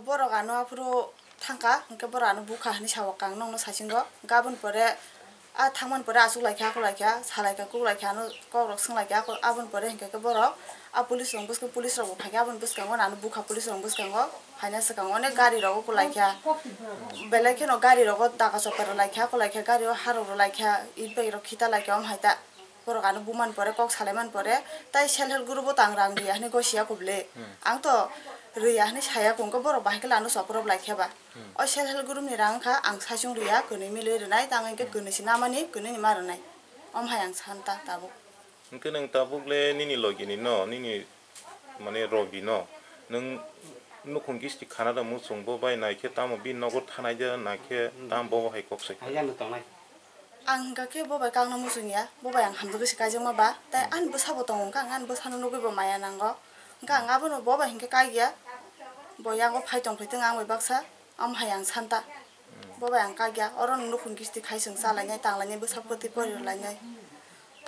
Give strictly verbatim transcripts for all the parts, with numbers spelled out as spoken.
Borok ano aphuru thangkha, hwnkhe borok ano bukha hinwi sao, kang nokno sasingo. Hwnkhe aboni pore a thangmani pore achuk laikha, akhuk laikha, salaikha, kuk laikha, ano kokrok swng laikha, ako-, aboni pore hwnkhe khe borok a police rok bwskango, police rok bo phaikha, aboni bwskango ano bukha police rok bwskango phaina swkang onek gari rogo kwlaikha, belai kheno gari rogo daga chopra laikha, kwlaikha gari o harok rw laikha, it bai rok khita laikha, omo hai ta. Borok ano bumani pore, kok salaimani pore, tai self help group o tang rang riya hinwi gosiya kubli. Hmm. Ang to riya hinwi saya kung khe borok bahai khe lano soprop lai khe ba. Hmm. O self help group ni rang kha ang saichung riya, kwnwi milwi rwnai, tang hwnkhe kwnwi se namani, kwnwi ni ma rwnai. Om hai ang san ta tabuk. Hwnkhe nwng tabuk le nini logi ni no, nini mane Robi no, nwng nukhung gisti khana da muchung bo bai nai khe tamo bini nogo thanai da nai khe tam bo hai kok sai. Ayang no tongnai. Ang hwnkha khe bo bai kakno muchung ya, bo bai ang hamjagwi se kaijakma ba, tai ani bwsa bo tongo, hwnkha ang ani bwsano nugwi bo maya nango, hwnkha ang abono bo bai hinkhe kaiya, bo yango phai tongphai thung ang bai baksa, omo hai ang santa, bo bai ang kaikya, oro no nukhung gisti khai chwng chalainai, tanglainai, bwsa poti pori rwlainai,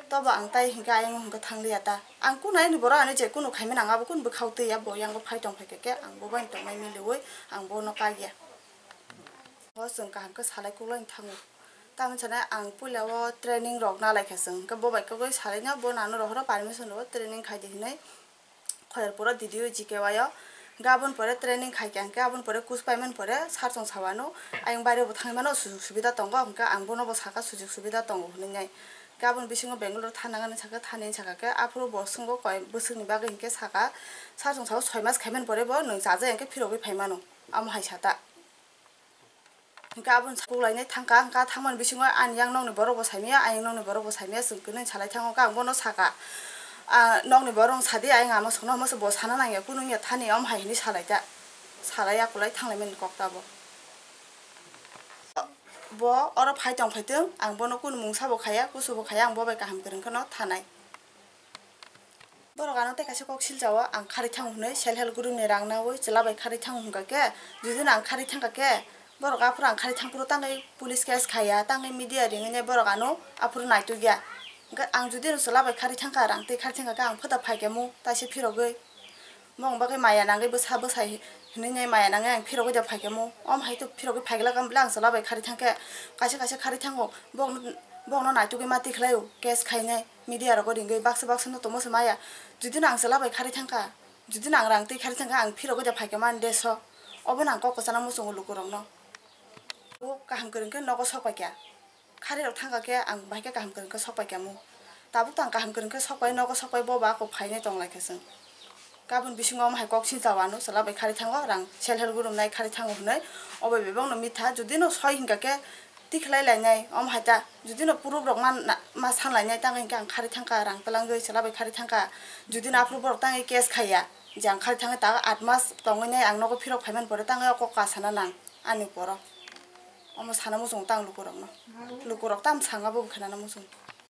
tobo ang tai hinkhe ayang hwnkha thangliya ta, ang kunu ani borok ano je kunu khaimani ang abo kunu bwkhao twiya, bo yango phai tongphai khe ang bo bai tongnai miliwi ang bono kaikya. O chwng kaham khe salai kuklai thango. Tamoni sanai ang puila o training rok nalaikha chwng. Hwnkhe bo bai kok bai salaina bo nano rohoro permission rwo training khaidi hinwi Khoyerpuro D D O G K Y o. Hwnkhe aboni pore training khaikha hwnkhe aboni pore course paimani pore sir chwng sawano ayang baire bo thangwi mano sujug subida tongo hwnkhe ang bono bo sakha sujug subida tongo hinwi nai. Hwnkhe aboni bisingo Bangalore thana nangani sakha thani sakha khe aphuru bo swngbo koi bwswkni bagwi hinkhe sakha sir chwng sao soi mas khaimani pore bo nwng chajakya hinkhe phirogwi phaimano amo hai sata. Hwnkhe aboni sakhuklainai thangkha, hwnkhe thangmani bisingo ani yang nokni borok bo saimaya, ayang nokni borok bo saimaya, chwng kwnwi salai thango, hwnkhe ang bono sakha, "Ah, nokni borok sadi, ayang ama songno hwnma se bo sana nangya, kunu wngya thani," om hai hinwi salai ta, salai ya kwlai thanglaimani kok ta bo. Bo oro phai tong phai thung, ang bono kunu mungsa bo khaya, kusu bo khaya, ang bo bai kaham kwrwng kheno thanai. Borok ano tei kaisa kok silchao, ang kharwi thango hwnwi self help group ni rang nawi chwla bai kharwi thango hwnkha khe, judino ang kharwi thangkha khe, borok aphuru ang kharwi thangphuru tangwi police case khaiya, tangwi media ringwi nai borok ano aphuru naitukya. Hwnkhe ang judino chwla bai kharwi thangkha, rang twi kharwi thangkha khe ang phota phaikha mu taisa phirogwi. Bongni bagwi maya nangwi bwsa bwsai hinwi nai maya nangwi ang phirogwi da phaikha mu. Om hai to phirogwi phaikha khe ang chwla bai kharwi thangkhe kaisa kaisa kharwi thango, bongno, bongno naitugwi ma tikhlaio, case khainai. Media rogo ringwi baksa baksa no tongmo se maya. Judino ang chwla bai kharwi thangkha, judino ang rang twi kharwi thangkha, ang phirogwi da phaikha mani deso. Obono ang kok kwchana muchungo lukurokno. O kaham kwrwng khe nogo sok paikha. Kharwi rok thangkha khe ang bahai khe kaham kwrwng khe sok paikha mu. Tabuk to ang kaham kwrwng khe sok pai, nogo sok pai, bo ba ako phainai tong laikha chwng. Kabun bisingo omo hai kok sinta wano chwla bai kharwi thango, rang self help group nai kharwi thango hwnwi. Obo bebak no mitha, judino soi hinkha khe tikhlai lainai, omo hai ta, judino proof rok ma, ma san lainai, tang hinkhe ang kharwi thangkha, rang twlangwi chwla bai kharwi thangkha, judino aphuru borok tangwi case khaiya, je ang kharwi thangwi ta aat mas tongwi nai ang nogo phirok phaimani pore tangwi o kok ka sana nang ani uporo. Omo sana muchungo tang lukurokno, lukurok tam sanga bo khenana muchungo.